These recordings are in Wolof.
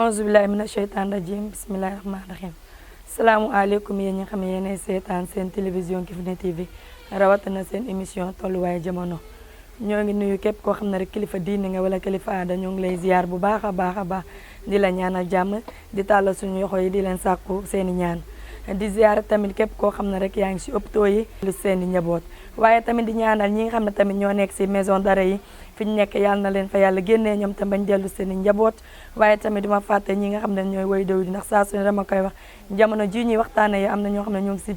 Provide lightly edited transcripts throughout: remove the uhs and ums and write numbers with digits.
auzu billahi mina sheytaan rajim bismillahi rahmaani rahim salaamualeykum yéen ñi nga xam ne yéenay seetaan seen télévision Kifne TV rawatina seen émission tolluwaay jamono ñoo ngi nuyu képp koo xam ne rek kilifa diine nga wala kilifa aada ñoo ngi lay ziar bu baax a baax di la ñaanal jàmm di tàllal suñu yoxo yi di leen sàkku seeni ñaan di ziar tamit képp koo xam ne rek yaa ngi si hôpitaux yi lu seeni njaboot waaye tamit di ñaanal ñi nga xam ne tamit ñoo nekk si maison d'arrêt yi fi ñu nekk yàlla na leen fa yàlla génnee ñoom tam bañ dellu seeni njaboot waaye tamit duma fàtte ñi nga xam ne ñooy woy dow di ndax saa su ne dama koy wax jamono ji ñuy waxtaane yi am na ñoo xam ne ñoo ngi si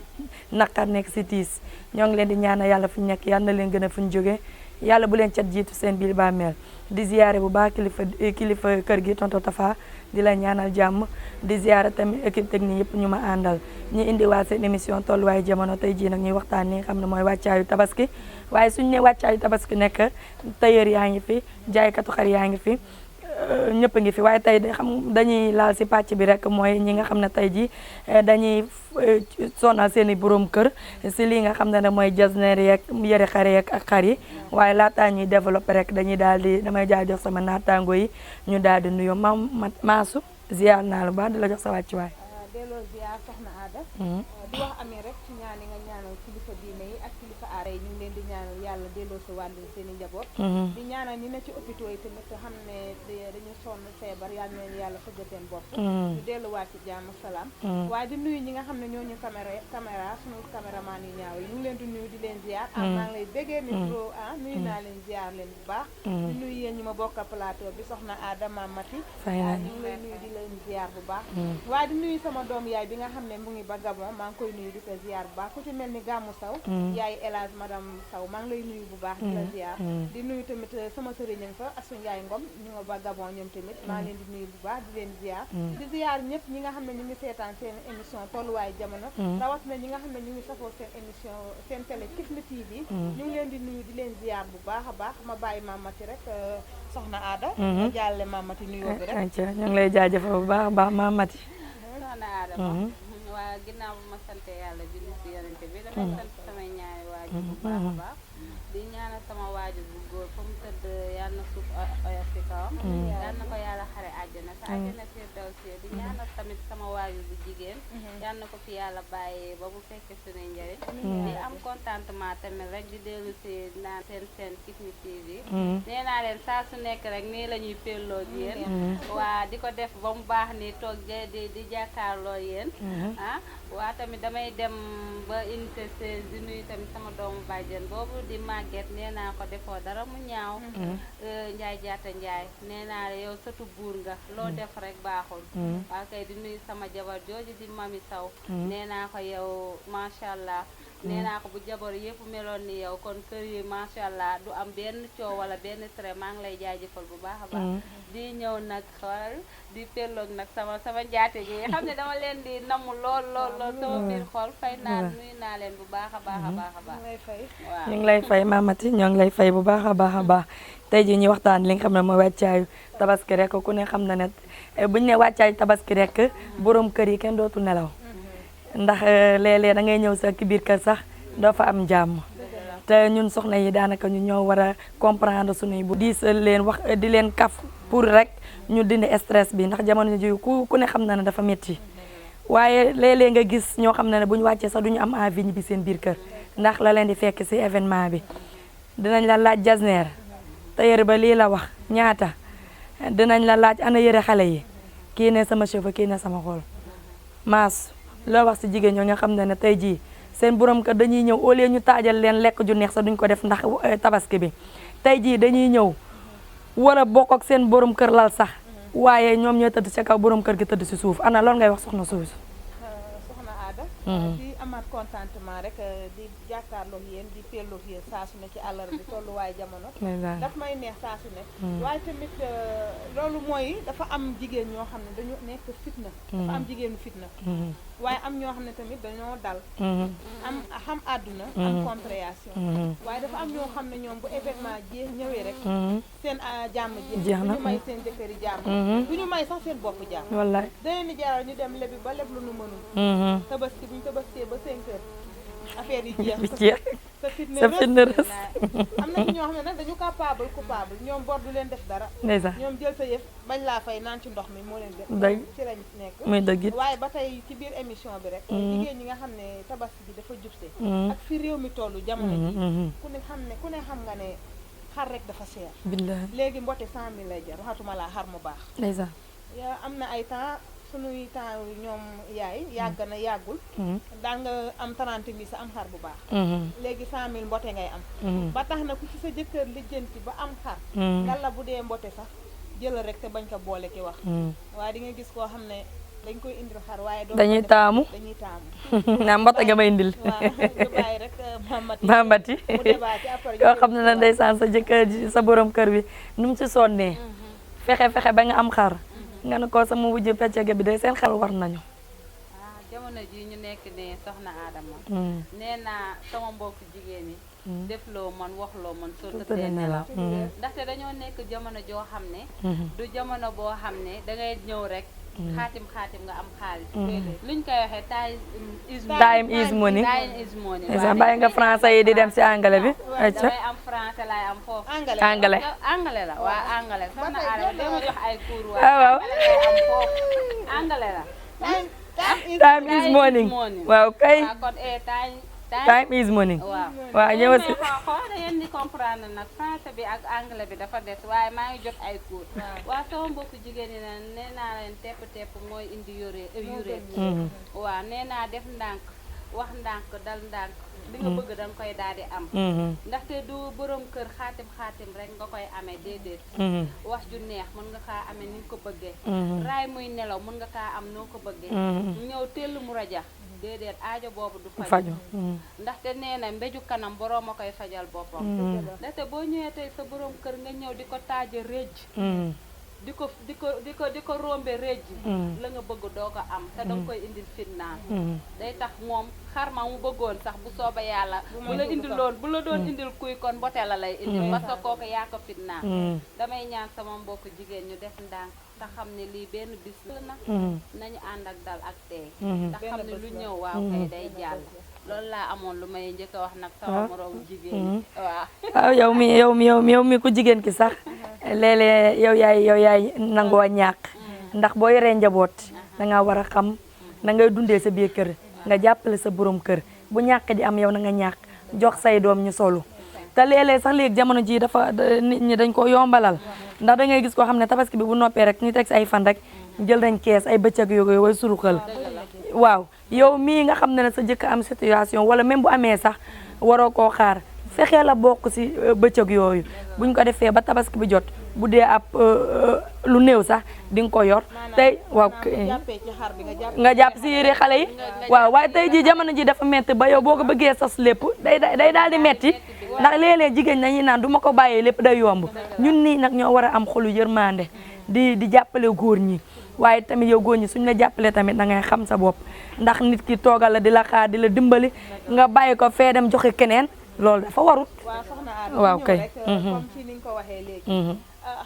naqar nekk si tiis ñoo ngi leen di ñaanal yàlla fi ñu nekk yàlla na leen gën a fu ñu jógee yàlla bu leen cat jiitu seen biir bàmmeel di ziyaare bu baax kilifa kër gi tonto Tafa di la ñaanal jàmm di ziyaare tamit équipe technique yëpp ñu ma àndal ñu indiwaat seen émission tolluwaay jamono tey jii nag ñuy waxtaan li nga xam ne mooy wàccaayu tabaski waaye suñu ne wàccaayu tabaski nekk tailleur yaa ngi fi jaaykatu xar yaa ngi fi ñëpp a ngi fi waaye tey dañuy laal si pàcc bi rek mooy ñi nga xam ne tey jii dañuy sonal seen i borom kër si lii nga xam ne mooy jasneer yeeg yëre xar yeeg ak xar yi waaye laataa ñuy développé rek damay jox sama naataango yi ñu daal di nuyu maasu ziar naa la baax di la jox sa wàccuwaay. delloo ziar soxna Ada. di wax amee rek ci ñaan yi nga ñaanal kilifa diine yi ak kilifa aada yi ñu ngi leen di ñaanal yàlla delloo si wàllu seen i njaboot. di ñaanal ñi ne ci hôpitaux yi tamit xam ne dañu sonn feebar yal na leen yàlla fëgg seen bopp. ñu delluwaat ci jàmm salaam. waaye di nuyu ñi nga xam ne ñoo ñu caméra sunu caméraman yu ñaaw yi ñu ngi leen di nuyu di leen ziar. maa ngi lay béggee ni trop nuyu naa leen ziar leen bu baax. di nuyu yéen ñi ma bokk plateau bi soxna Ada Mamati. ñu ngi lay nuyu di leen ziar bu baax. waaye di nuyu sama doom yaay bi nga xam ne mu ngi ba Gabon maa ngi koy nuyu di ko ziar bu baax ku ci mel ni Gàmmu Saw yaay Elage madame Saw maa ngi lay nuyu bu baax di la ziar di nuyu tamit sama sëriñ fa Asu Njaay Ngom ñu nga ba Gabon ñoom tamit maa leen di nuyu bu baax di leen ziar di ziar ñëpp ñi nga xam ne ñu ngi seetaan seen émission tolluwaay jamono rawat na ñi nga xam ne ñu ngi safoo seen émission seen télé Kifne TV ñu ngi leen di nuyu di leen ziar bu baax a baax ma bàyyi Mamati rek soxna Ada nga jàlle Mamati nuyoo bi rek ñu ngi lay jaajëfal bu baax a baax Mamati soxna Adama waa ginnaaw bu ma sante yàlla julli si yonente bi damay sant samay ñaari waajur bu baax a baax di ñaanal sama waajur bu góor fa mu tëdd yàlla na suuf oyof si kawam yàlla na ko yàlla xare àjjana sa àjjana firdawsi di ñaanal tamit sama waajur bu jigéen yàlla na ko fi yàlla bàyyee ba mu fekke suñuy njëriñ di am contentement tamit rek di dellu si naan seen Kifne TV nee naa leen saa su nekk rek nii la ñuy pelloo ak yéen waa di ko def ba mu baax ni toog di jàkkaarloo yéen waa tamit damay dem ba unité 16 di nuyu tamit sama doomu bàjjen boobu di màgget nee naa ko defoo dara mu ñaaw Njaay jaata Njaay nee naa yow sëtu buur nga loo def rek baaxul waa kay di nuyu sama jabar jooju di Mami Saw nee naa ko yow macha allah nee naa ko bu jabar yëpp meloon ni yow kon kër yi macha allah du am benn coow wala benn trait maa ngi lay jaajëfal bu baax a baax di ñëw nag xool di pelloog nag sama njaate gi xam ne dama leen di namu lool sama biir xool fay naa nuyu naa leen bu baax a baax a baax a baax ñu ngi lay fay Mamati ñoo ngi lay fay bu baax a baax tey jii ñu waxtaan li nga xam ne mooy wàccaayu tabaski rek ku ne xam na ne buñu ne wàccaayu tabaski rek borom kër yi kenn dootul nelaw ndax léeg-léeg da ngay ñëw sa ki biir kër sax doo fa am jàmm te ñun soxna yi daanaka ñu ñoo war a comprendre suñuy bu diis leen wax di leen kaf pour rek ñu dindi stress bi ndax jamono ji ku ne xam na ne dafa métti waaye léeg-léeg nga gis ñoo xam ne bu ñu wàccee sax duñu am envie ñibbi seen biir kër ndax la leen di fekk ci événement bi dinañ la laaj jasneer tailleur ba lii la wax ñaata dinañ la laaj ana yëre xale yi kii ne sama cheveux kii ne sama xol maas loo wax ci jigéen ñoo nga xam ne tey jii seen borom kër dañuy ñëw au lieu ñu taajal leen lekk ju neex sax duñ ko def ndax tabaski bi tey jii dañuy ñëw war a bokk ak seen borom kër lal sax waaye ñoom ñooy tëdd ca kaw borom kër gi tëdd ci suuf ana loolu ngay wax soxna suuf soxna Ada di amaat contentement rek di jàkkaarloo yéen di pelloog yéen saa su ne ci àllar bi tolluwaay jamono daf may neex saa su ne waaye tamit loolu mooy dafa am jigéen ñoo xam ne dañu nekk fitna dafa am jigéenu fitna waaye am ñoo xam ne tamit dañoo dal am xam àdduna am compréhension waaye dafa am ñoo xam ne ñoom bu événement jeex ñëwee rek seen jàmm jeex du ñu may seen jëkkër yi jàmm du ñu may sax seen bopp jàmm wallaay daleen di jaral ñu dem lebi ba leb lu nu mënul tabaski bu ñu tabaskee ba 5 heures affaire yi jeex te sa fit sa fit na rës am na ci ñoo xam ne nag dañu coupable ñoom bor du leen def dara ndeysaan ñoom jël sa yëf bañ laa fay naan ci ndox mi moo leen def dëgg ci lañ nekk muy dëgg it waaye ba tey ci biir émission bi rek jigéen ñi nga xam ne tabaski bi dafa jubse ak fi réew mi tollu jamono ji ku ne xam nga ne xar rek dafa cher billahi léegi mbote 100 000 lay jar waxatuma laa xar mu baax ndeysaan yaa am na ay temps sunuy temps ñoom yaay yàgg na yàggul daan nga am 30 000 sa am xar bu baax léegi 100 000 mbote ngay am ba tax na ku ci sa jëkkër lijjanti ba am xar yàlla bu dee mbote sax jëlal rek te bañ ko boole ki wax waaye di nga gis koo xam ne dañ koy indil xar waaye dañuy taamu naa mbota nga may indil waaw ñu bàyyi rek bambati mu débat ci après koo xam ne na ndeysaan sa jëkkër ji sa borom kër bi nu mu ci sonnee fexe ba nga am xar nga ne ko sama wujj peccege bi day seen xel war nañu jamono ji ñu nekk ne soxna Adama nee naa sama mbokk jigéen yi def loo man wax loo man soo tëddee nelaw ndaxte dañoo nekk jamono joo xam ne du jamono boo xam ne dangay ñëw rek xaatim nga am xaalis luñ koy waxee time is money sa bàyyi nga français yi di dem si anglais bi damay am français laay am foofu anglais la waa anglais soxna Adama dama jox ay cours waa waaw am foofu anglais la time is morning waaw kay kon time is morning waaw ñëw si xoo da ngeen di comprendre nag français bi ak anglais bi dafa des waaye maa ngi jot ay cours waaw sama mbokku jigéen ñi ne nee naa leen tepp mooy indi yuréet waaw nee naa def ndànk wax ndànk dal ndànk li nga bëgg danga koy daal di am ndaxte du borom kër xaatim rek nga koy amee déedéet wax ju neex mën nga kaa amee ni nga ko bëggee raay muy nelaw mën nga kaa am noo ko bëggee ñëw tell mu rajax déedéet aajo boobu du faju ndaxte nee na mbéju kanam boroom a koy fajal boppam ndaxte boo ñëwee tey sa borom kër nga ñëw di ko taaja réej di ko rombe réej la nga bëgg doo ko am te danga koy indil fitnaan day tax moom xar ma mu bëggoon sax bu sooba yàlla bu la doon indil kuy kon mbote la lay indil parce que kooku yaa ko fitnaan damay ñaan sama mbokk jigéen ñu def ndànk te xam ne lii benn bis la nag nañu ànd ak dal ak tey te xam ne lu ñëw waaw kay day jàll loolu laa amoon lu may njëkk a wax nag sama moroom jigéen waaw yow mi ku jigéen ki sax léeg-léeg yow yaay nangoo ñàkk ndax boo yoree njaboot danga war a xam na ngay dundee sa biir kër nga jàppale sa borom kër bu ñàkk di am yow na nga ñàkk jox say doom ñu solu te léeg-léeg sax léegi jamono ji dafa nit ñi dañ ko yombalal ndax da ngay gis koo xam ne tabaski bi bu noppee rek ñu teg si ay fan rek jël nañ kees ay bëccëg yooyu way suruxal waaw yow mii nga xam ne sa jëkk am situation wala même bu amee sax waroo koo xaar fexee la bokk si bëccëg yooyu buñ ko defee ba tabaski bi jot bu dee ab lu néew sax di nga ko yor tey waaw nga jàpp si yére xale yi waaw waaye tey ji jamono ji dafa metti ba yow boo ko bëggee sas lépp day daal di metti ndax léeg-léeg jigéen nañuy naan du ma ko bàyyee lépp day yomb ñun nii nag ñoo war a am xolu yërmande di jàppale góor ñi waaye tamit yow góor ñi suñ la jàppale tamit da ngay xam sa bopp ndax nit ki toogal la di la xaar di la dimbali nga bàyyi ko fee dem joxe keneen loolu dafa warut waaw kay comme ci ni nga ko waxee léegi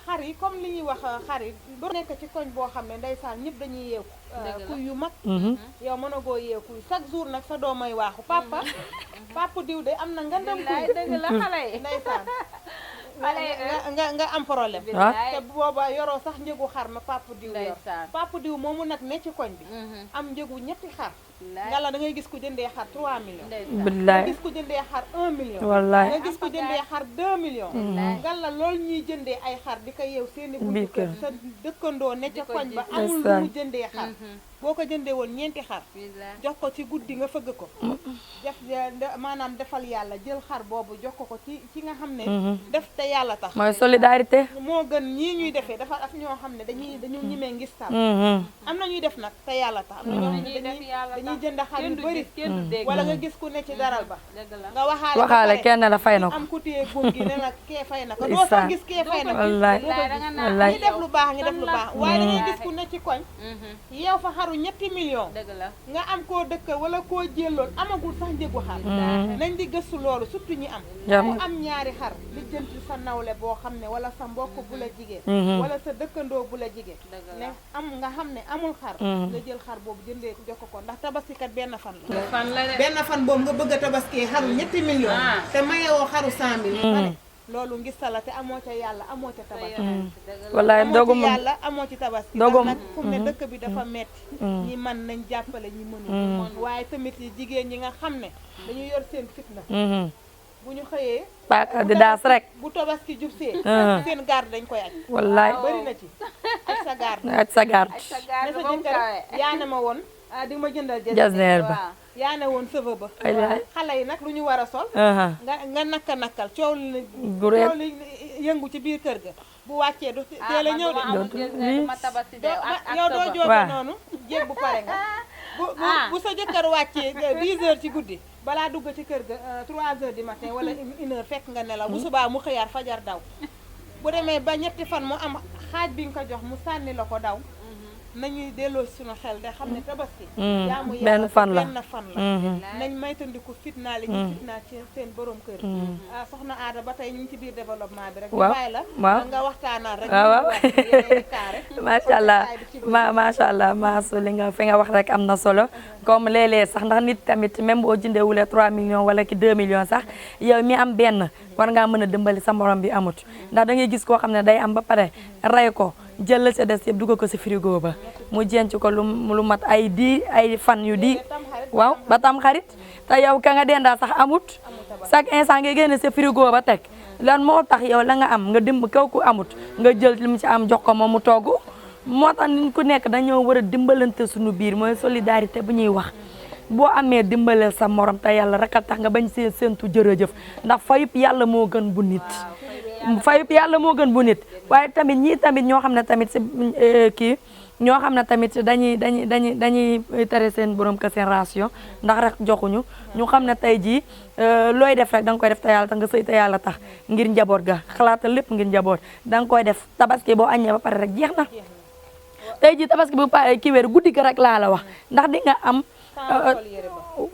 xar yi comme li ñuy wax xar yi bu nekk ci koñ boo xam ne ndeysaan ñëpp dañuy yeewu kuy yu mag yow mën a goo yeewu kuy chaque jour nag sa doomay waaxu papa diw de am na ngandam kuy dëgg la xale yi ndeysaan nga am problème te booba yoroo sax njëgu xar ma papa diw yor papa diw moomu nag ne ci koñ bi am njëgu ñetti xar nga la da ngay gis ku jëndee xar 3 millions nga gis ku jëndee xar 1 million nga gis ku jëndee xar 2 millions nga la loolu ñuy jëndee ay xar di ko yeew seeni buntu kër sa dëkkandoo ne ca koñ ba amul lu mu jëndee xar boo ko jëndee woon ñeenti xar jox ko ci guddi nga fëgg ko maanaam defal yàlla jël xar boobu jox ko ci nga xam ne def te yàlla tax mooy solidarité moo gën ñii ñuy defee dafa ak ñoo xam ne dañu ñimee ngis tal am na ñuy def nag te yàlla tax am na ñoo xam ne dañuy jënd xar yu bëri wala nga gis ku ne ci daral ba nga waxaale kenn la fay na ko am ku téye góom gi ne nag kee fay na ko doo sax gis kee fay na ko ñi def lu baax waaye da ngay gis ku ne ci koñ yeew fa xaru xaru 3 millions dëgg la nga am koo dëkk wala koo jëloon amagul sax njëgu xar nañ di gëstu loolu surtout ñi am ku am ñaari xar li jënti sa nawle boo xam ne wala sa mbokk bu la jigéen wala sa dëkkandoo bu la jigéen ne am nga xam ne amul xar nga jël xar boobu jëndee jox ko ndax tabaski kat benn fan la benn fan boobu nga bëgg a tabaski xaru 3 millions te mayewoo xaru 100 000 loolu ngis la te amoo ca yàlla amoo ca tabaski wallaay amoo ci yàlla amoo ci tabaski ndax nag fu mu ne dëkk bi dafa metti ñi man nañ jàppale ñi mënul waaye tamit jigéen ñi nga xam ne dañu yor seen fitna bu ñu xëyee paaka di daas rek bu tabaski jub see seen garde dañ koy aj wallaay bëri na ci aj sa garde aj sa garde ne sa jëkkër yaa ne ma woon di ma jëndal jasneer ba yaa ne woon sëva ba xale yi nag lu ñu war a sol nga nakkal coow li yëngu ci biir kër ga bu wàccee du teel a ñëw de yow doo joobe noonu jéeg bu pare nga bu sa jëkkër wàccee 10 heures ci guddi balaa dugg ci kër ga 3 heures du matin wala 1 heure fekk nga nelaw bu subaa mu xëyaat fajar daw bu demee ba ñetti fan mu am xaaj bi nga ko jox mu sànni la ko daw nañuy delloo suñu xel de xam ne tabaski jaamu benn fan la nañ maytandiku fitnaale ñu fitnaa ci seen borom kër soxna Aada ba tey ñu ngi ci biir développement bi rek bàyyi la nga waxtaanal rek waaw macha allah macha allah maasu li nga fi nga wax rek am na solo comme léeg-léeg sax ndax nit tamit même boo jëndewulee 3 millions wala ki 2 millions sax yow mi am benn war ngaa mën a dimbali sa morom bi amut ndax da ngay gis koo xam ne day am ba pare rey ko jël la sa des yëpp dugal ko si frigo ba mu jenc ko lu mat ay fan yu di waaw ba tam xarit te yow ka nga dendaa sax amut chaque instant nga génne sa frigo ba teg lan moo tax yow la nga am nga dimb kaw ku amut nga jël li mu ci am jox ko moom mu togg moo tax nit ku nekk dañoo war a dimbalante suñu biir mooy solidarité bu ñuy wax boo amee dimbaleel sa morom te yàlla rek a tax nga bañ see séentu jërëjëf ndax fayub yàlla moo gën bu nit fayub yàlla moo gën bu nit waaye tamit ñii tamit ñoo xam ne tamit si kii ñoo xam ne tamit dañuy tere seen borom kër seen ration ndax rek joxuñu ñu xam ne tey jii looy def rek da nga koy def te yàlla tax nga sëy te yàlla tax ngir njaboot ga xalaatal lépp ngir njaboot da nga koy def tabaski boo añee ba pare rek jeex na tey jii tabaski bu pare kii weer guddi ga rek laa la wax ndax di nga am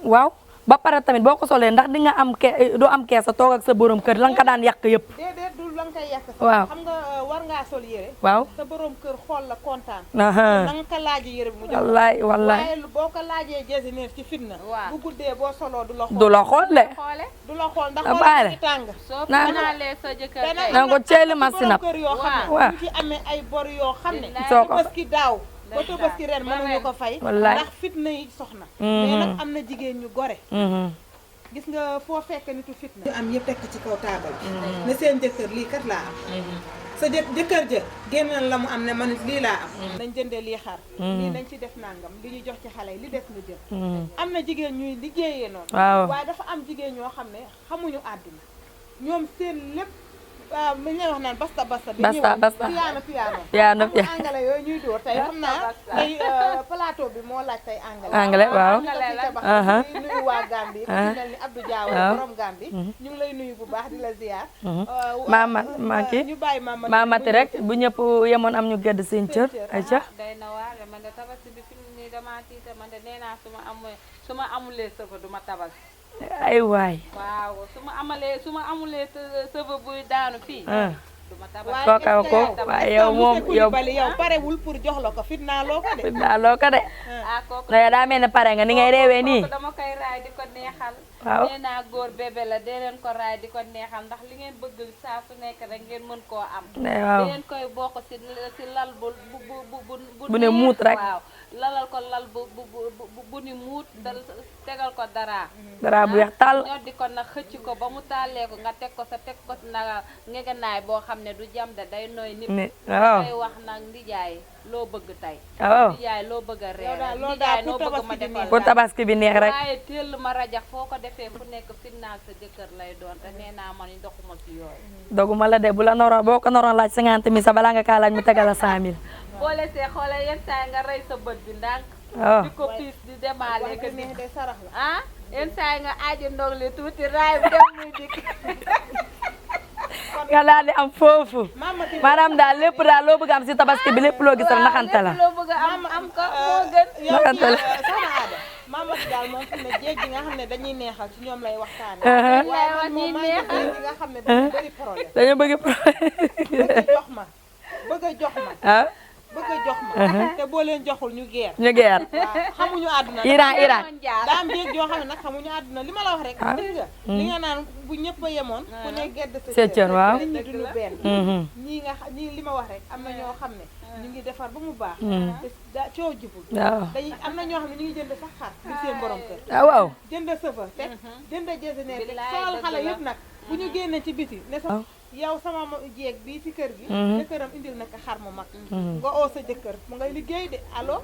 waaw ba pare tamit boo ko solee ndax di nga am doo am keesa toog ak sa borom kër la nga ko daan yàq yëpp déedéet du la nga koy yàq waaw xam nga war ngaa sol yére waaw sa borom kër xool la kontaan na nga ko laajee yére bi mu jox wallaay waaye boo ko laajee jasineer ci fitna bu guddee boo soloo du la xool du la xool de du la xool ndax baale ci tàng soo finaalee sa jëkkër na ko ceeli masinap kër yoo xam ne ñu ci amee ay bor yoo xam ne soo ko parce que daaw ba tabaski ren mënuñu ko fay ndax fitna yi soxna mais nag am na jigéen ñu gore gis nga foo fekk nitu fitna ñu am yëpp tekk ci kaw taabal ne seen jëkkër lii kat laa am sa jëkkër jë génnal la mu am ne man lii laa am nañ jënde lii xar lii nañ ci def nangam li ñu jox ci xale yi li des na jël am na jigéen ñuy liggéeyee noonu waaye dafa am jigéen ñoo xam ne xamuñu àdduna ñoom seen lépp mi ñuy wax naan basta bi piano anglais yooyu ñuy door tey xam naa tey plateau bi moo laaj tey anglais waaw di nuyu waa Gambie ku ci mel ni Abdou Diaw borom Gambie ñu ngi lay nuyu bu baax di la ziar ñu bàyyi mamati rek bu ñëpp yemoon am ñu gedd seen cër ay ca day na waar man de tabaski bi fi mu nii dama tiita man de nee naa su ma amulee sëfa du ma tabaski ay waay waaw su ma amulee sëfa buy daanu fii du ma tabaski ko waaye yow moom yow parewul pour jox la ko fitnaa loo ko de kooku daa mel ne pare nga ni ngay reewee nii dama koy raay di ko neexal waaw nee naa góor bébé la dee leen ko raay di ko neexal ndax li ngeen bëgg saa su nekk rek ngeen mën koo am waaw ngeen koy bokk si lal bu ne muut rek waaw lalal ko lal bu ni muut tegal ko dara bu weex tàll ñoo di ko nag xëcc ko ba mu tàllee ko nga teg ko na ngegenaay boo xam ne du jam de day nooy nit waaw day wax nag ndijaay loo bëgg tey waaw ndijaay loo bëgg a reer ndijaay noo bëgg ma defal pour tabaski bi neex rek waaye teel ma rajax foo ko defee fu nekk finnaal sa jëkkër lay doon te nee naa man doxuma ci yooyu doguma la de bu la noroon boo ko noroon laaj 50 000 sa balaa nga kaa laaj mu tegal la 100 000 boo lesee xoolal yenn saa nga rey sa bët bi ndànk di ko piis di demaale ko ni sarax la yenn saa nga aaji ndog li tuuti raay bu dem muy dikk nga daal di am foofu maanaam daal lépp daal loo bëgg am si tabaski bi lépp loo gis rek naxante la. lépp loo bëgg a am ko moo gën. naxante la. soxna Ada Mamati daal moom fi ne jéeg gi nga xam ne dañuy neexal ci ñoom lay waxtaane waaye man ñuy neexal jéeg gi nga xam ne dañu bëri problème dañu bëgg bëgg a jox ma bëgg a jox ma ah bëgg a jox ma te boo leen joxul ñu geer ñu geer waaw xamuñu àdduna Iran daa am jéeg yoo xam ne nag xamuñu àdduna li ma la wax rek dëgg nga li nga naan bu ñëpp a yemoon ku ne gedd sa cër waaw nit ñi duñu benn ñii li ma wax rek am na ñoo xam ne ñu ngi defar ba mu baax te da coow jibul waaw dañuy am na ñoo xam ne ñu ngi jënd sax xar bi seen borom kër waaw jënd sëfa te jënd jesineer te solal xale yëpp nag bu ñu génnee ci biti ne sa yow sama jeeg bii ci kër gi jëkkëram indil na ko xar mu mag nga oo sa jëkkër mu ngay liggéey de allo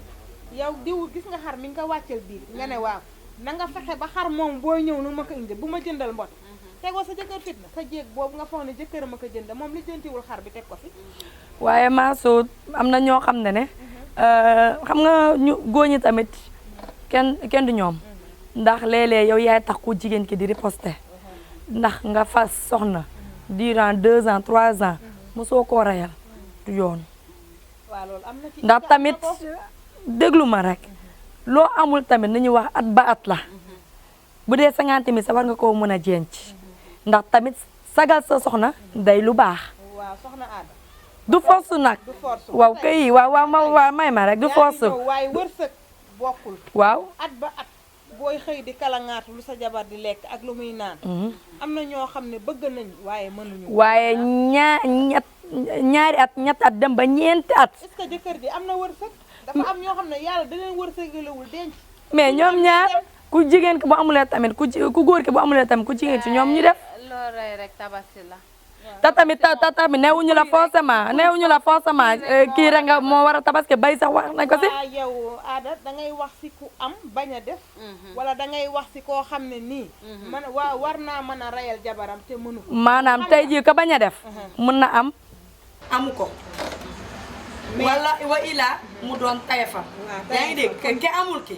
yow diw gis nga xar mi nga wàccel biir nga ne waaw na nga fexe ba xar moom booy ñëw nu ma ko indi bu ma jëndal mbot tegoo sa jëkkër fitna sa jeeg boobu nga foog ne jëkkëram a ko jënd moom li jëntiwul xar bi teg ko fi waaye Mansour am na ñoo xam ne xam nga ñu góor ñi tamit kenn du ñoom ndax léeg-léeg yow yaay tax ku jigéen ki di riposter ndax nga fas soxna durant 2 ans 3 ans mosoo koo rayal du yoon waaw loolu am na ci ndax tamit déglu ma rek loo amul tamit nañu wax at ba at la bu dee 50 000 sa war nga koo mën a jenc ndax tamit sagal sa soxna day lu baax waaw soxna Ada du force nag du force waaw kay waaw may ma rek du force waaye wërsëg bokkul waaw at ba at booy xëy di kalangaatu lu sa jabar di lekk ak lu muy naan am na ñoo xam ne bëgg nañ waaye mënuñu waaye ñaari at ñetti at dem ba ñeenti at est-ce que jëkkër ji am na wërsëg dafa am ñoo xam ne yàlla da leen wërsëgalewul denc mais ñoom ñaar ku jigéen ki bu amulee tamit ku góor ki bu amulee tamit ku jigéen ci ñoom ñu def loo rey rek tabaski la. te tamit neewuñu la forcément kii rek nga moo war a tabaski bay sax wax nañ ko si waaw yow Ada da ngay wax si ku am bañ a def wala da ngay wax si koo xam ne nii man waaw war naa mën a rayal jabaram te mënu ko maanaam tey jii ka bañ a def mën na am amu ko wala wa ila mu doon tayefam yaa ngi dégg ke amul ki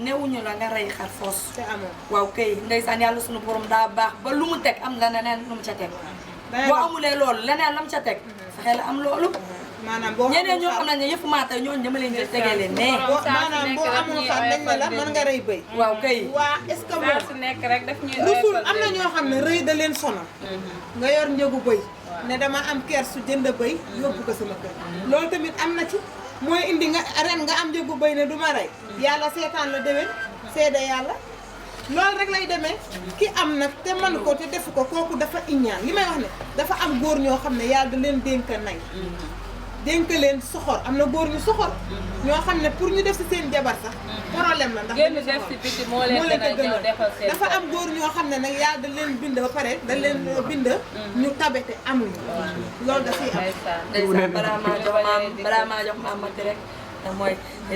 newuñu la nga rey xar foos te amoo waaw kay ndeysaan yàlla sunu borom daa baax ba lu mu teg am la leneen lu mu ca teg boo amulee loolu leneen la mu ca teg fexe la am loolu maanaam boo ñeneen ñoo xam ne yëfu maata ñooñu dama leen jël tegee leen ne maanaam boo amul xar dañ ne la mën nga rey bëy waaw kay waa est-ce que saa su nekk rek daf ñuy rusul am na ñoo xam ne rëy da leen sonal nga yor njëgu bëy ne dama am kersu jënd bëy yóbbu ko sama kër loolu tamit am na ci mooy indi nga ren nga am njëgu bëy ne du ma rey yàlla seetaan la déwén seede yàlla loolu rek lay demee ki am nag te man ko te defu ko kooku dafa iñaan li may wax ne dafa am góor ñoo xam ne yàlla da leen dénk nay dénk leen soxor am na góor ñu soxor ñoo xam ne pour ñu def si seen jabar sax problème la ndax génn def si biti moo leen gën a ñëw defal seen dafa am góor ñoo xam ne nag yàlla da leen bind ba pare da leen bind ñu tabete amuñu loolu dafay am ndeysaan balaa maa jox maam mati rek te mooy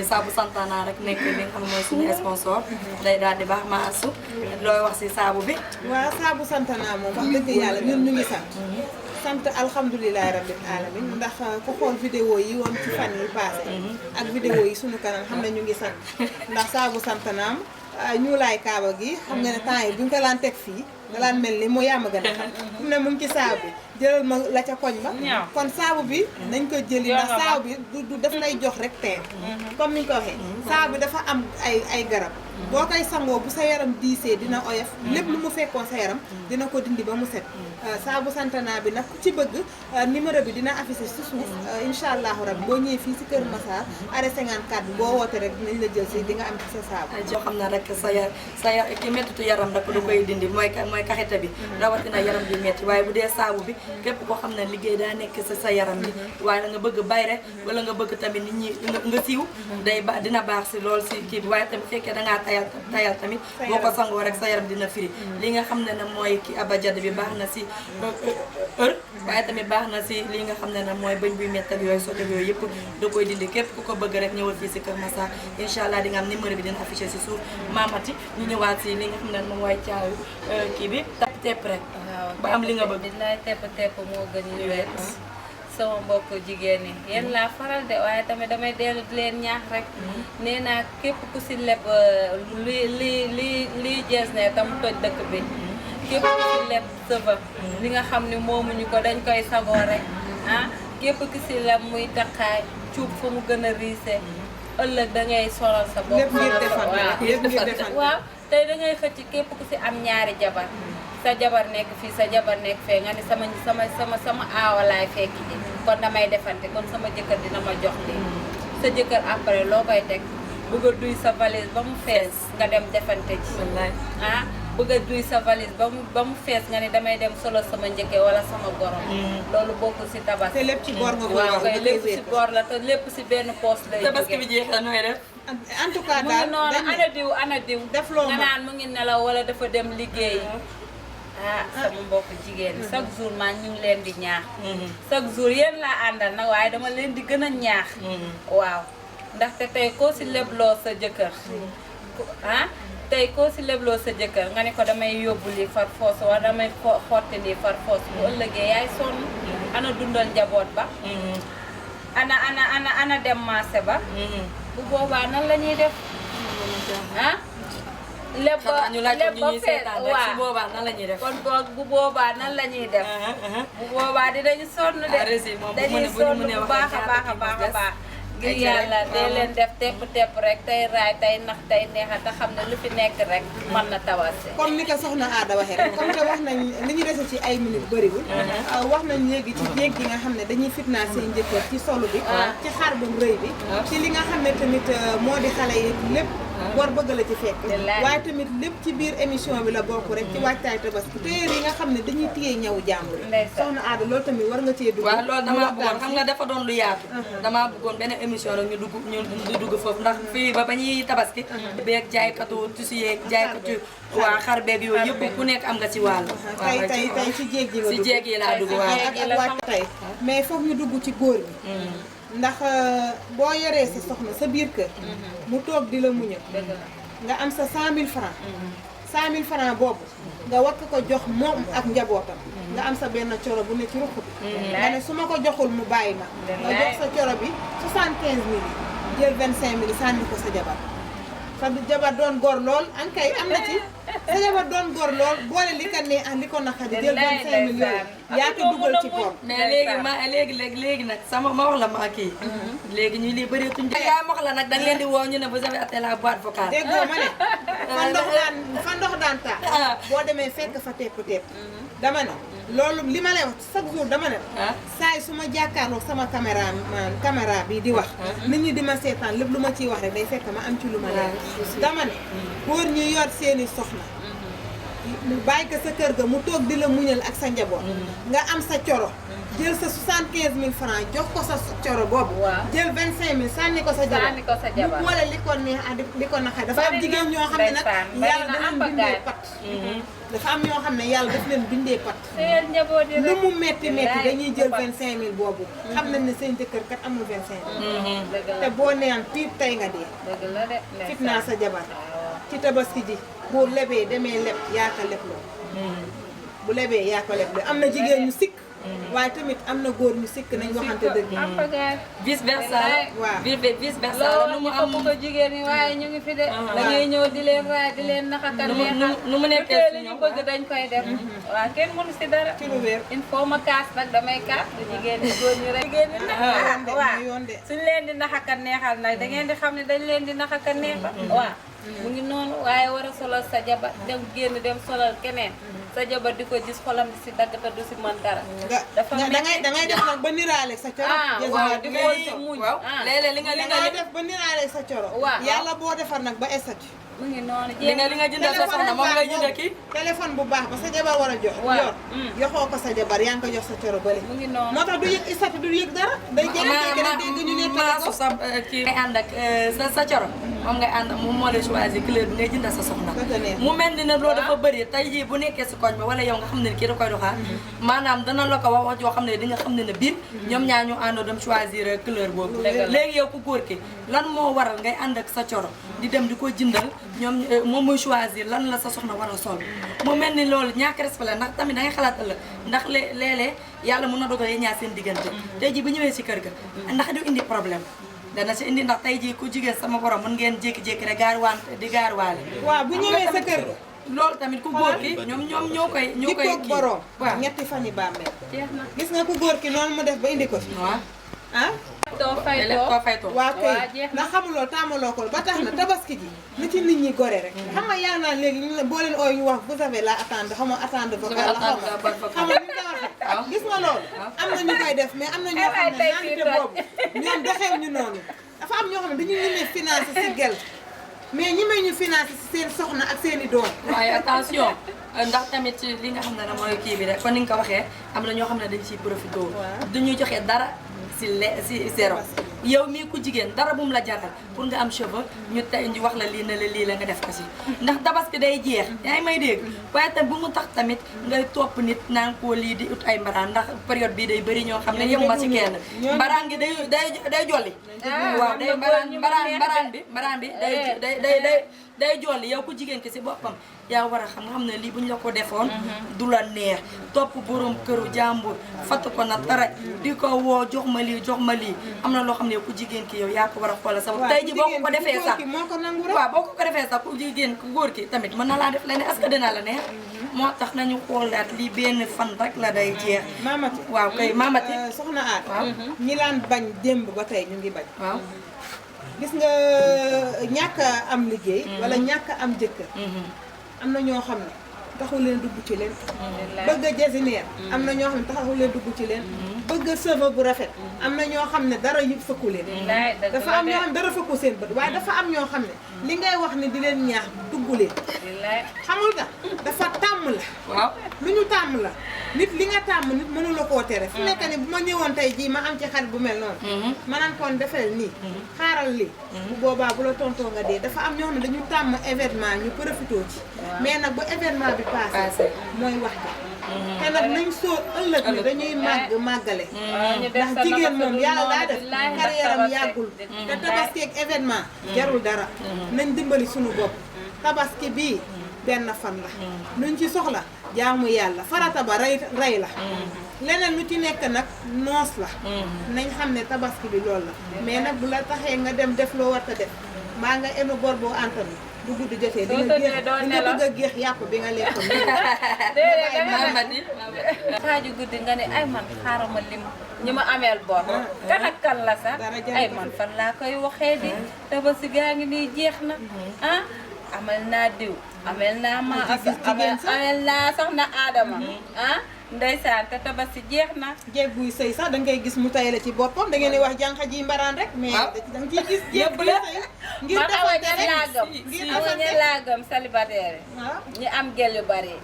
saabu santana rek nekk li nga xam ne mooy suñu sponsor day daal di baax ma asu looy wax si saabu bi waaw saabu santana moom wax dëgg yàlla ñun ñu ngi sant alhamdulilahi rabbil alamin ndax ku xool vidéo yi woon ci fan yi passé ak vidéo yi suñu kanam xam ne ñu ngi sant ndax saabu santanaam ñu laay kaaba gi xam nga ne temps yi bu ñu ko laan teg fii da laan mel ni mu yàmm gën a xam fu mu ne mu ngi ci saabu bi jëlal ma la ca koñ ba kon saabu bi nañ ko jëli ndax saabu bi du daf lay jox rek teen comme ni ñu ko waxee saabu bi dafa am ay garab boo koy sangoo bu sa yaram diisee dina oyof lépp lu mu fekkoon sa yaram dina ko dindi ba mu set saabu santana bi nag ku ci bëgg numéro bi dina affiché ci suuf incha allahu rabbi boo ñëwee fii ci Kër Massar arrêt 54 bi boo woote rek dinañ la jël si di nga am ci sa saabu joo xam ne rek sa ki mettitu yaram rek da koy dindi mooy kaxete bi rawatina yaram bi metti waaye bu dee saabu bi képp koo xam ne liggéey daa nekk sa yaram bi waaye la nga bëgg bayre wala nga bëgg tamit nit ñi nga siiw day ba dina baax si lool si kii bi waaye tamit fekkee dangaa tayal tamit boo ko sangoo rek sa yaram dina firi li nga xam ne ne mooy ki abajad bi baax na si heure waaye tamit baax na si li nga xam ne ne mooy bëñ buy métti ak yooyu sojo yooyu yëpp da koy dindi képp ku ko bëgg rek ñëwal fii si Kër Massar incha allah di nga am numéro bi dina affiché si suuf maamati ñu ñëwaat si li nga xam ne moom mooy caaw kii bi tepp rek ba am li nga bëgg billaay tepp moo gën ñu wet sama mbokk jigéen ñi yéen laa faral de waaye tamit damay dellu di leen ñaax rek nee naa képp ku si leb li jees ne tam toj dëkk bi képp ku si leb sëba li nga xam ne moomuñu ko dañ koy sagoo rek ah képp ku si leb muy taxaay cuub fa mu gën a riise ëllëg da ngay solal sa bopp. lépp ngir defar lépp ngir defar waaw tey da ngay xëcc képp ku si am ñaari jabar sa jabar nekk fii sa jabar nekk fee nga ni sama aawa laay fekki ji kon damay defante kon sama jëkkër dina ma jox lii sa jëkkër après loo koy teg bëgg a duy sa valise ba mu fees nga dem defante ji ah bëgg a duy sa valise ba mu fees nga ni damay dem solo sama njëkke wala sama goro loolu bokkul si tabaski te lépp ci bor nga ko waaw kay lépp si bor la te lépp si benn poos lay jóge tabaski bi jeexee nooy def en tout cas mu daal ngi noonu ana diw def loo nga ma naan mu ngi nelaw wala dafa dem liggéey ah sama mbokk jigéen ñi chaque jour man ñu ngi leen di ñaax chaque jour yéen laa àndal nag waaye dama leen di gën a ñaax waaw ndaxte tey koo si lebloo sa jëkkër ah tey koo si lebloo sa jëkkër nga ne ko damay yóbbu lii far foos wala damay xotti lii far foos bu ëllëgee yaay sonn ana dundal njaboot ba ana dem marché ba bu boobaa nan la ñuy def ah lépp ba ñu laaj ko ñu ñuy fees seetaan rek su waaw boobaa nan la ñuy def kon boog bu boobaa nan la ñuy def bu boobaa dinañu sonn de dañuy sonn bu baax a baax a baax a baax ngir yàlla dee leen def tepp rek tey raay tey nax tey neexa te xam ne lu fi nekk rek mën na tawase comme ni ko soxna Aada waxee rek comme que wax nañ li ñu dese ci ay minutes bëriwul wax nañ léegi ci jéeg gi nga xam ne dañuy fitnaa seen jëkkër ci solu bi ci xar bu rëy bi ci li nga xam ne tamit moo di xale yi lépp war bëgg la ci fekk waaye tamit lépp ci biir émission bi la bokk rek ci waajtaay tabaski téer yi nga xam ne dañuy téye ñaw jàmbur soxna Aada loolu tamit war nga cee dugg waaw loolu damaa bëggoon xam nga dafa doon lu yaatu damaa bëggoon benn émission rek ñu dugg foofu ndax fii ba ñuy tabaski beeg jaaykatu tusi yeeg jaaykatu waa xar beeg yooyu yëpp ku nekk am nga ci wàll tey ci jéeg ji nga si jéeg yi laa dugg waaw ak waajtaay mais foog ñu dugg ci góor ñi ndax boo yoree sa soxna sa biir kër mu toog di la muñal nga am sa 100 000 francs 100 000 francs boobu nga war ko jox moom ak njabootam nga am sa benn coro bu ne ci ruq bi nga ne su ma ko joxul mu bàyyi ma nga jox sa coro bi 75 000 jël 25 000 sànni ko sa jabar sa jabar doon góor lool an kay am na ci sa jabar doon góor lool boole li ko ne ak li ko naqari jël 25 000 yooyu yaa ko dugal ci góor mais léegi nag sama ma wax la ma kii léegi ñu lii bëreetuñ yaa ma wax la nag da ngeen di woo ñu ne vous avez atteint la boîte vocale déggoo ma ne fa ndox daan taa boo demee fekk fa tepp dama ne loolu li ma lay wax chaque jour dama ne saay su ma jàkkaarloo sama caméra bi di wax nit ñi di ma seetaan lépp lu ma ciy wax rek day fekk ma am ci lu ma leer dama ne góor ñi yor seeni soxna mu bàyyi ko sa kër ga mu toog di la muñal ak sa njaboot nga am sa coro jël sa 75 000 francs jox ko sa coro boobu jël 25 000 sànni ko sa jabar mu boole li ko neex ak li ko naqari dafa am jigéen ñoo xam ne nag yàlla da leen bindee pat dafa am ñoo xam ne yàlla daf leen bindee pat lu mu metti dañuy jël 25 000 boobu xam nañ ne seen jëkkër kat amul 25 000 te boo neen piip tey nga dee fitnaa sa jabar ci tabaski ji bu lebee demee leb yaa ko leb loo bu lebee yaa ko leb loo am na jigéen ñu sikk waaye tamit am na góor ñu sikk nañ waxante dëgg vice versa waaw vice versa loolu mu am ko jigéen ñi waaye ñu ngi fi de dañuy ñëw di leen raay di leen naxakal neexal nu mu nekkee li ñu bëgg dañ koy def waaw kenn mënu si dara ci lu wér il faut ma kaas nag damay kaas du jigéen ñi góor ñi rek jigéen ñi nag waaw suñ leen di naxakal neexal nag da ngeen di xam ne dañ leen di naxakal neexal waaw mu ngi noonu waaye war a solal sa jabar dem génn dem solal keneen sa jabar di ko gis xolam di si dagg te du si mën dara. dafa da ngay def nag ba niraale sa coro. waaw di ko muñ léeg-léeg li nga def ba niraale sa coro. yàlla boo defar nag ba estati. mu ngi noonu li nga jëndal sa soxna moom ngay jëndal kii. téléphone bu baax ba sa jabar war a jox. yor joxoo ko sa jabar yaa ngi ko jox sa coro bële. mu ngi noonu moo tax du yëg estati du yëg dara. day jékki-jékki rek dégg ñu ne maasu sa kii ngay ànd ak sa coro moom ngay ànd moom moo lay choisir couleur bi ngay jëndal sa soxna. mu mel ni ne loolu dafa bëri tey jii bu nekkee si koñ ba wala yow nga xam ne kii da koy doxaa maanaam dana la ko wax joo xam ne di nga xam ne ne biir ñoom ñaar ñu àndoo dem choisir couleur boobu léegi yow ku góor ki lan moo waral ngay ànd ak sa coro di dem di ko jëndal ñoom moom muy choisir lan la sa soxna war a sol mu mel ni loolu ñàkk respect la ndax tamit da ngay xalaat ëllëg ndax léeg-léeg yàlla mën na dogal yi ñaar seen diggante tey jii bu ñëwee si kër ga ndax du indi problème dana si indi ndax tey jii ku jigéen sama borom mën ngeen jékki-jékki rek gaar waan di gaar waale waaw bu ñëwee sa kër ga loolu tamit ku góor ki ñoom ñoo koy jikkoog kii borom waaw ñetti fan yi bàmmeel jeex na gis nga ku góor ki noonu mu def ba indi ko fi waaw ah too fay lépp too koo faytoo waa Waa, kay jeex na. ndax xamuloo taamaloo ko ba tax na tabaski ji na ci nit ñi gore rek xam nga yaa naan léegi ñu ne boo leen ooy ñu wax vous avez la attendre xam nga attendre vocal la xam nga xam nga ni nga waxee gis nga loolu am na ñu koy def mais am na ñoo xam ne naanite boobu ñoom doxew ñu noonu dafa am ñoo xam ne dañu ñemee financé si gel mais ñemee ñu financé si seen soxna ak seen i doom waaye attention ndax tamit li nga xam ne mooy kii bi rek kon ni nga ko waxee am na ñoo xam ne dañ ciy profité duñuy joxe dara si zéro yow mii ku jigéen dara bu mu la jaral pour nga am cheveux ñu tey ñu wax la lii na la lii la nga def ko si ndax tabaski day jeex yaa ngi may dégg waaye tam bu mu tax tamit ngay topp nit naan koo lii di ut ay mbaraan ndax période bii day bëri ñoo xam ne yem ma si kenn mbaraan gi day jolli waaw day mbaraan bi day jolli yow ku jigéen ki si boppam yaa war a xam ne lii bu ñu la ko defoon du la neex topp borom këru jàmbur fatt ko na taraj di ko woo jox ma lii am na loo xam ne ku jigéen ki yow yaa ko war a xoolal sa bopp tey ji boo ko defee sax waaw boo ko defee sax ku jigéen ku góor ki tamit mën na laa def leneen est-ce que dina la neex moo tax nañu xoolaat lii benn fan rek la day jeex Mamati waaw kay Mamati soxna aat waaw ñi laan bañ démb ba tey ñu ngi bañ waaw gis nga ñàkk a am liggéey wala ñàkk a am jëkkër am na ñoo xam ne taxul leen dugg ci leen bëgg a jasineer am na ñoo xam ne taxul leen dugg ci leen bëgg a sëva bu rafet am na ñoo xam ne dara yu fëkku leen dafa am ñoo xam ne dara fëkku seen bët waaye dafa am ñoo xam ne li ngay wax ni di leen ñaax dugg leen xamul nga dafa tàmm la waaw lu ñu tàmm la nit li nga tàmm nit mënu la koo tere fu nekk ni bu ma ñëwoon tey jii ma am ci xarit bu mel noonu ma naan koon defal nii xaaral lii bu boobaa bu la tontoo nga dee dafa am ñoo xam ne dañu tàmm événement ñu profité ci mais nag bu événement bi passé mooy wax ja te nag nañ sóor ëllëg ni dañuy màggale ndax jigéen moom yàlla daa def carrière am yàggul te tabaski ak événement jarul dara nañ dimbali suñu bopp tabaski bii benn fan la luñ ci soxla jaamu yàlla farata ba rey la leneen lu ci nekk nag noos la nañ xam ne tabaski bi loolu la mais nag bu la taxee nga dem def loo war a def mbaa nga enu bor boo antami bu guddi jotee di nga bëgg a géex yàpp bi nga lekk Mamadi xaaju guddi nga ne ay man xaaral ma lim ñi ma ameel bor kan ak kan la sax ay man fan laa koy waxee di tabaski gaa ngi nii jeex na ah amal naa diw amel naa ma amel naa soxna Adama ah ndeysaan te tabaski jeex na jeeg buy sëy sax da ngay gis mu tay la ci boppam da ngeen di wax jànq ji mbaraan rek mais da nga ciy gis jeeg buy sëy ngir defante rek ngir defante laa gëm célibataire ñi am gel yu bari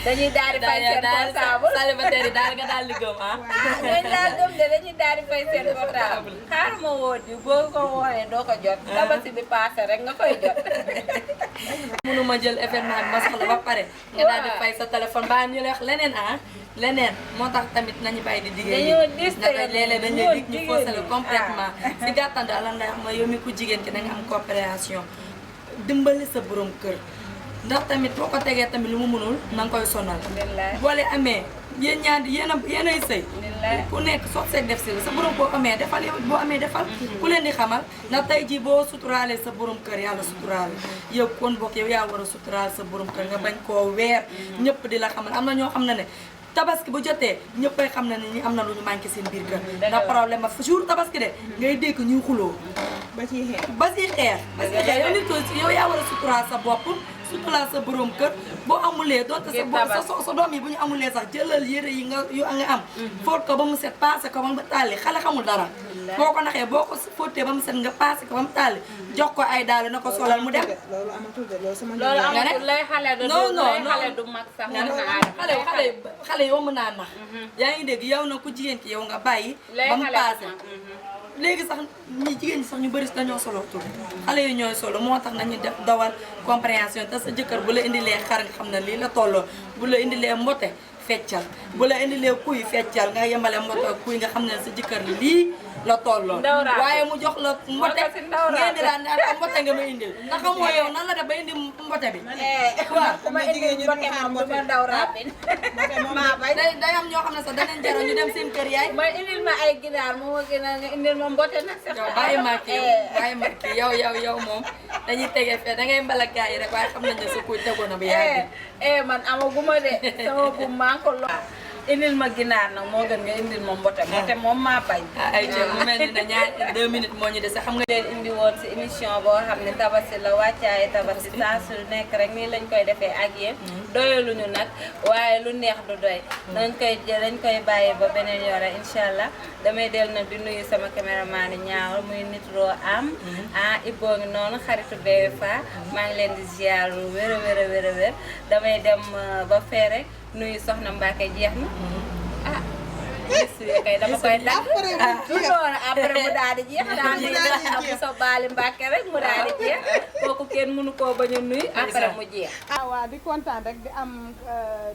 dañuy daal di fay seen portable célibataire yi daal nga daal di gëm ah dañ laa gëm de dañuy daal di fay seen portable xaar ma woo di boo ko woowee doo ko jot tabaski bi passé rek nga koy jot mënuma jël événement bi ma soxla ba pare nga daal di fay sa téléphone ba ñu lay wax leneen ah leneen moo tax tamit nañu bàyyi di jigéen ñi ndax léeg-léeg dañ lay dig ñu faussé la complètement si gàttal daal lan lay wax ma yow mi ku jigéen ki da nga am coopération dimbali sa borom kër ndax tamit boo ko tegee tamit lu mu mënul na nga koy sonal boole amee yéen ñaar yéenay sëy ku nekk soog seeg def si la sa borom boo amee defal yow boo amee defal ku leen di xamal ndax tey jii boo suturaalee sa borom kër yàlla suturaale yow kon bokk yow yaa war a suturaal sa borom kër nga bañ koo weer ñëpp di la xamal am na ñoo xam ne tabaski bu jotee ñëppay xam na ne ñi am na lu ñu manqué seen biir kër ndax problème ak jour tabaski de ngay dégg ñuy xuloo ba ciy xeer yow nit ko yow yaa war a suturaal sa bopp suturaal sa borom kër boo amulee doonte sa doom yi bu ñu amulee sax jëlal yére yi nga am fóot ko ba mu set passé ko ba mu tàlli xale xamul dara boo ko naxee boo ko fóotee ba mu set nga passé ko ba mu tàlli jox ko ay daal na ko solal mu dem loolu amatul de loolu sama loolu amatul lay xale du xale du mag sax xale yow mën naa nax yaa ngi dégg yow na ku jigéen ki yow nga bàyyi ba mu passé léegi sax ñi jigéen ñi sax ñu bëri dañoo solo tur xale yi ñooy solo moo tax nañu def dawal compréhension te sa jëkkër bu la indilee xar nga xam ne lii la tolloo bu la indilee mbote feccal bu la indilee kuy feccal nga yemale mbote ak kuy nga xam ne sa jëkkër lii la tolloo waaye mu jox la mbote ngeen di daan ak mbote nga ma indil ndax xamoo yow nan la def ba indi mbote bi waaw ma indil mbote moom du ma ndaw raabin day am ñoo xam ne sax danañ jaro ñu dem seen kër yaay ma indil ma ay ginaar moo ma gën a nga indil ma mbote nag sax yow bàyyi ma kii yow moom dañuy tege fee da ngay mbala gaa yi rek waaye xam nañ ne sa kuy tegoon na bu yàgg. man amaguma de sama bu maa ko lo indil ma ginaar nag moo gën nga indil ma mbote moom maa bañ. ay ca mu mel ni ne ñaar 2 minutes moo ñu dese xam nga. leen indi woon si émission boo xam ne tabaski la wàccaaye tabaski saa su nekk rek nii lañ koy defee ak yéen doyaluñu nag waaye lu neex du doy dañ koy bàyyi ba beneen yore incha allah damay del nag di nuyu sama caméraman ñaaw muy Nitro am Iboo ngi noonu xaritu BFA maa ngi leen di ziar lu wér a wér a wér damay dem ba fee rek nuyu soxna Mbacke jeex na kay dama koy dagg noonu après mu daal di jeex daa muy ab sa baali Mbacke rek mu daal di jeex kooku kenn mënu koo bañ a nuyu après mu jeex waaw di kontaan rek di am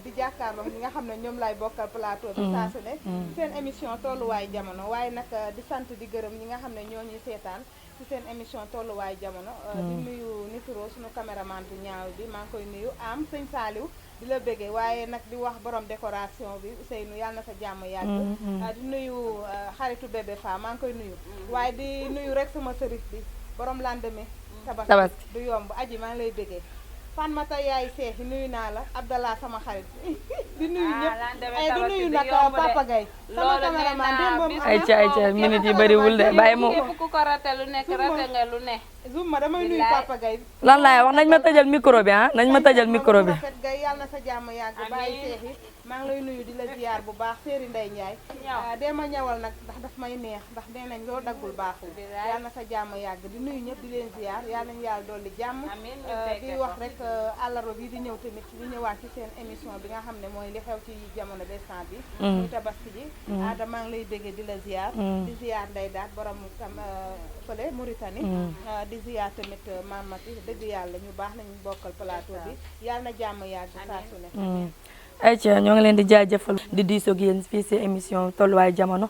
di jàkkaarloo ñi nga xam ne ñoom lay bokkal plateau bi saa su ne seen émission tolluwaay jamono waaye nag di sant di gërëm ñi nga xam ne ñoo ñuy seetaan ci seen émission tolluwaay jamono di nuyu Nitro suñu caméraman bu ñaaw bi maa ngi koy nuyu am sëñ Saliou di la bëggee waaye nag di wax borom décoration bi Ousseynou yàlla na sa jàmm yàgg di nuyu xaritu bébé fa maa ngi koy nuyu waaye di nuyu rek sama sërif bi borom lendemain tabaski du yomb aji maa ngi lay bëggee fan ma tey yaay seexi nuyu naa la Abdallah sama xarit di nuyu ñëpp di nuyu nag Papa Gaye sama cameraman démb ay ca minute yi bëriwul de bàyyi mu képp ku ko rate lu nekk rate nga lu ne zoom ma damay nuyu Papa Gaye lan laay wax nañ ma tëjal micro bi nañ ma tëjal micro bi rafet Gaye yàlla na sa jàmm yàgg bàyyi seexi maa ngi lay nuyu di la ziar bu baax Séeri Ndey Njaay dee ma ñawal nag ndax daf may neex ndax nee nañ loo daggul baaxul yàlla na sa jàmm yàgg di nuyu ñëpp di leen ziar yàlla nañu yàlla dolli jàmm di wax rek àllarba bi di ñëw tamit di ñëwaat ci seen émission bi nga xam ne mooy li xew ci jamono destant bi muy tabaski ji Ada maa ngi lay béggee di la ziar di ziar Ndey Daat borom tam fële Mauritanie di ziar tamit Mamati dëgg yàlla ñu baax nañu bokkal plateau bi yàlla na jàmm yàgg saa su ne ayca ñoo ngi leen di jaajëfal di diisoog yéen fii si émission tolluwaay jamono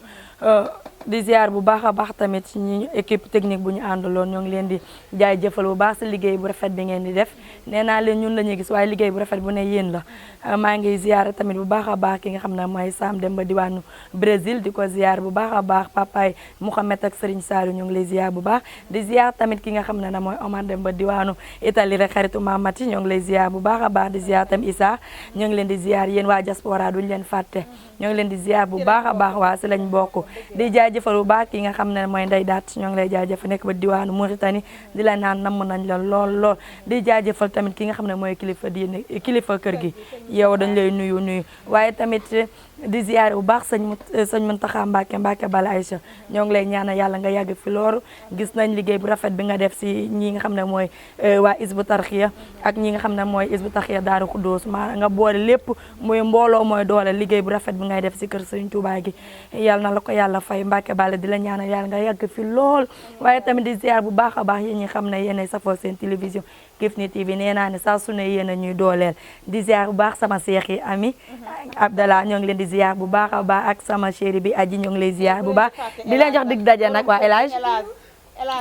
di ziar bu baax a baax tamit ñi équipe technique bu ñu àndaloon ñoo ngi leen di jaajëfal bu baax si liggéey bu rafet bi ngeen di def nee naa leen ñun la ñuy gis waaye liggéey bu rafet bu ne yéen la maa ngi ziar tamit bu baax a baax ki nga xam ne mooy Sam dem ba diwaanu Brésil di ko ziar bu baax a baax papaay Mouhamed ak Serigne Saliou ñu ngi lay ziar bu baax di ziar tamit ki nga xam ne mooy Omar dem ba diwaanu Italie rek xaritu Mamati ñoo ngi lay ziar bu baax a baax di ziar tam Issa ñoo ngi leen di ziar yéen waa diaspora duñu leen fàtte ñoo ngi leen di ziar bu baax a baax waa si lañ bokk di jaajëfal bu baax ki nga xam ne mooy Ndey Daat ñoo ngi lay jaajëfal nekk ba diwaanu Mauritanie di la naan namm nañ la lool di jaajëfal tamit ki nga xam ne mooy kilifa diine kilifa kër gi yow dañ lay nuyu waaye tamit di ziar bu baax sëñ Muntaxa Mbàkke Bala Aïcha ñoo ngi lay ñaanal yàlla nga yàgg fi loolu gis nañ liggéey bu rafet bi nga def si ñi nga xam ne mooy waa Isbu Tarxiya ak ñi nga xam ne mooy Isbu Tarxiya Daaru Xuddoos maa nga boole lépp muy mbooloo mooy doole liggéey bu rafet bi ngay def si kër Sëriñ Tuubaa gi yàlla na la ko yàlla fay Mbàkke Bala di la ñaanal yàlla nga yàgg fi lool waaye tamit di ziar bu baax a baax yéen ñi xam ne yéenay safoo seen télévision Kifne TV nee naa ne saa su ne yéen a ñuy dooleel di ziar bu baax sama seex yi ami Abdallah ñoo ngi leen di ziar bu baax a baax ak sama chéri bi aji ñoo ngi lay ziar bu baax di leen jox dig daje nag waa El Hadj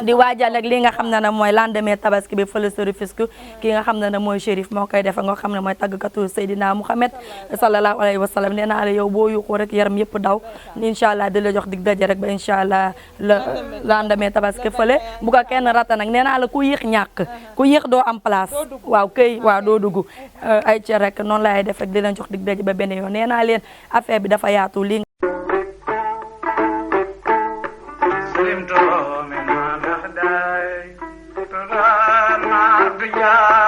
di waajal ak li nga xam ne ne mooy lendemain tabaski bi fële sa Rufisque ki nga xam ne ne mooy Chérif moo koy def nga xam ne mooy tàggkatu Seydina Mouhamed sallallahu alayhi wa sallam nee naa la yow boo yuuxu rek yaram yëpp daw incha allah di la jox dig daje rek ba incha allah lendemain tabaski fële bu ko kenn rata nag nee naa la ku yéex ñàkk ku yéex doo am place waaw këy waaw doo dugg ay ci rek noonu laay def rek di leen jox dig daje ba benn yoon nee naa leen affaire bi dafa yaatu li Yeah.